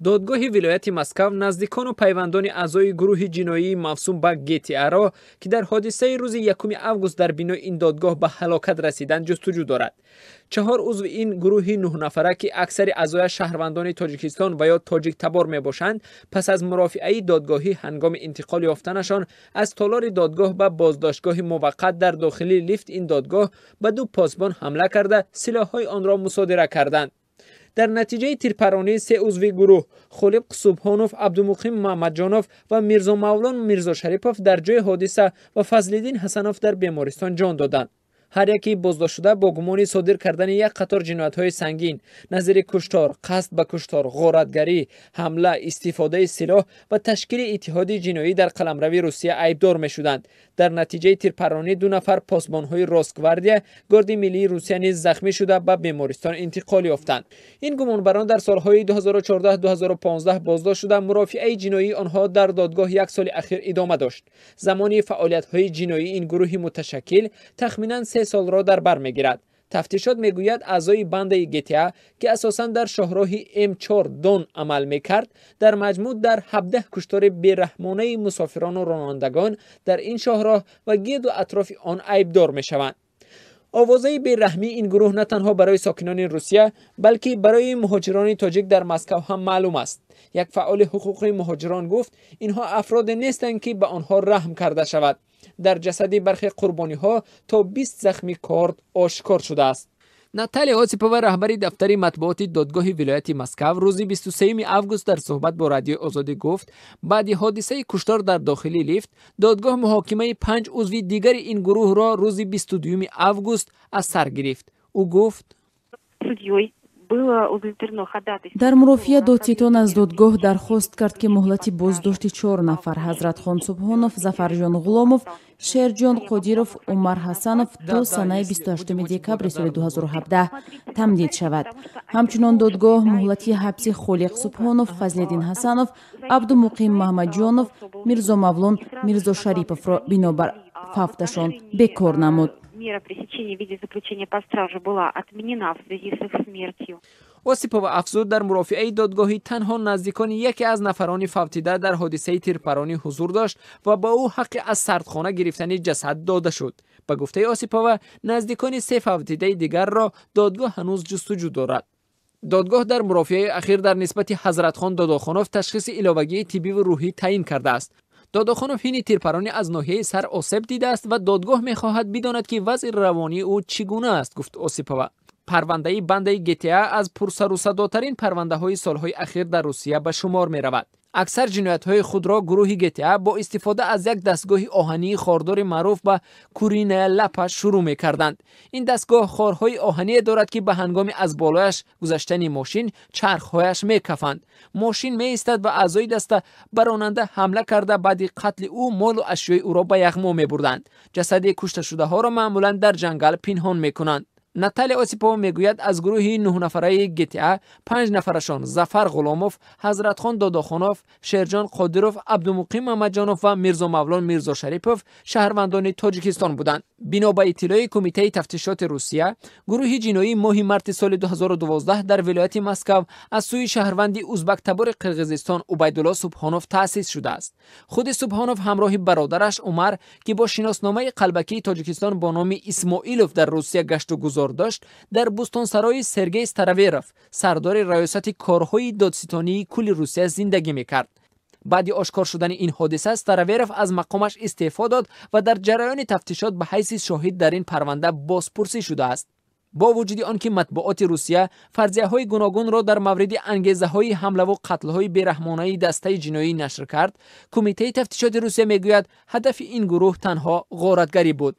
Додгоҳи вилояти Москав наздикону пайвандони аъзои гурӯҳи ҷиноии мавсум ба ГТА-ро, ки дар ҳодисаи рӯзи 1 август дар бинои ин додгоҳ ба ҳалокат расиданд, ҷустуҷӯ дорад. 4 узви ин гурӯҳи 9 нафара, ки аксари аъзояш шаҳрвандони Тоҷикистон ва ё тоҷиктабор мебошанд, пас аз мурофиаи додгоҳӣ ҳангоми интиқол ёфтанашон аз толори додгоҳ ба боздоштгоҳи муваққат дар дохили лифт ин додгоҳ ба 2 посбон ҳамла карда, силоҳҳои онро мусодира карданд. Дар натиҷаи тирпаронӣ 3 узви гурӯҳ Холиқ Субҳонов, Абдумуқим Муҳаммадҷонов ва Мирзомавлон Мирзошарипов дар ҷои ҳодиса ва Фазлиддин Ҳасанов дар бемористон ҷон доданд. Ҳар яке боздоштшуда бо гумони содир кардани як қатор ҷиноятҳои сангин назири куштор, қасд ба куштор, ғоратгарӣ, ҳамла, истифодаи силоҳ ва ташкили иттиҳоди ҷиноӣ дар қаламрави Русия айбдор мешуданд. Дар натиҷаи тирпаронӣ 2 нафар посбонҳои Росгвардия, Горди миллии Русия низ захмӣ шуда ба бемористон интиқол ёфтанд. Ин гумонбарон дар солҳои 2014-2015 боздошт шуда, мурофиаи ҷиноии онҳо дар додгоҳ як соли ахир идома дошт. Замони фаъолиятҳои ҷиноии ин гурӯҳи муташаккил тахминан 3 солро дар бар мегирад. Тафтишот мегӯяд, аъзои бандаи ГТА, ки асосан дар шоҳроҳи М4 Дон амал мекард, дар маҷмӯъ дар 17 куштори бераҳмонаи мусофирону ронандагон дар ин шоҳроҳ ва гирду атрофи он айбдор мешаванд. Овозаи бераҳмии ин гурӯҳ на танҳо барои сокинони Русия, балки барои муҳоҷирони тоҷик дар Москав ҳам маълум аст. Як фаъоли ҳуқуқи муҳоҷирон гуфт, инҳо афроде нестанд, ки ба онҳо раҳм карда шавад. Дар ҷасади бархе қурбониҳо то 20 захми корд ошкор шудааст. Наталия Осипова, раҳбари дафтари матбуоти додгоҳи вилояти Москав, рӯзи 23 август дар суҳбат бо Радиои Озодӣ гуфт, баъди ҳодисаи куштор дар дохили лифт додгоҳ муҳокимаи 5 узви дигари ин гурӯҳро рӯзи 22 август аз сар гирифт. Ӯ гуфт: Дар мурофиа додситон аз додгоҳ дархост кард, ки муҳлати боздошти 4 нафар: Ҳазратхон Субҳонов, Зафарҷон Ғуломов, Шерҷон Қодиров, Умар Ҳасанов то санаи 28 декабри соли 2017 тамдид шавад. Ҳамчунон додгоҳ муҳлати ҳабси Холиқ Субҳонов, Фазлиддин Ҳасанов, Абдумуқим Маҳмадҷонов, Мирзомавлон Мирзошариповро бинобар фавташон бекор намуд. Мера пресечения в виде заключения под стражу была отменена в связи с их смертью. Осипова афзуд, дар мурофиаи додгоҳӣ танҳо наздикони яке аз нафарони фавтида дар ҳодисаи тирпаронӣ ҳузур дошт ва ба ӯ ҳаққи аз сардхона гирифтани ҷасад дода шуд. Ба гуфтаи Осипова, наздикони 3 фавтидаи дигарро додгоҳ ҳанӯз ҷустуҷӯ дорад. Додгоҳ дар мурофиаи ахир дар нисбати Ҳазратхон Додохонов ташхиси иловагии тиббиву рӯҳӣ таъин кардааст. Додохонов ҳини тирпаронӣ аз ноҳияи сар осеб дидааст ва додгоҳ мехоҳад бидонад, ки вазъи равонии ӯ чӣ гуна аст, гуфт Осипова. Парвандаи бандаи ГТА аз пурсарусадотарин парвандаҳои солҳои ахир дар Русия ба шумор меравад. Аксар ҷиноятҳои худро гурӯҳи ГТА бо истифода аз як дастгоҳи оҳании хордори маъруф ба куриная лапа шурӯъ мекарданд. Ин дастгоҳ хорҳои оҳание дорад, ки ба ҳангоми аз болояш гузаштани мошин чархҳояш мекафанд. Мошин меистад ва аъзои даста ба ронанда ҳамла карда, баъди қатли ӯ молу ашёи ӯро ба яғмо мебурданд. Ҷасади кушташудаҳоро маъмулан дар ҷангал пинҳон мекунанд. Наталия Осипова мегӯяд, аз гурӯҳи 9 нафараи ГТА 5 нафарашон: Зафар Ғуломов, Ҳазратхон Додохонов, Шерҷон Қодиров, Абдумуқим Муҳаммадҷонов ва Мирзомавлон Мирзошарипов шаҳрвандони Тоҷикистон буданд. Бино ба иттилои Кумитаи тафтишоти Русия, гурӯҳи ҷиноӣ моҳи марти соли 2012 дар вилояти Москав аз сӯи шаҳрванди узбактабори Қирғизистон Убайдулло Субҳонов таъсис шудааст. Худи Субҳонов ҳамроҳи бародараш Умар, ки бо шиносномаи қалбакии Тоҷикистон бо номи Исмоилов дар Русия гашту гузор дошт, дар бӯстонсарои Сергей Стараверов, сардори Раёсати корҳои додситонии кулли Русия, зиндагӣ мекард. Баъди ошкор шудани ин ҳодиса Стараверов аз мақомаш истеъфо дод ва дар ҷараёни тафтишот ба ҳайси шоҳид дар ин парванда бозпурсӣ шудааст. Бо вуҷуди он ки матбуоти Русия фарзияҳои гуногунро дар мавриди ангезаҳои ҳамлаву қатлҳои бераҳмонаи дастаи ҷиноӣ нашр кард, Кумитаи тафтишоти Русия мегӯяд, ҳадафи ин гурӯҳ танҳо ғоратгарӣ буд.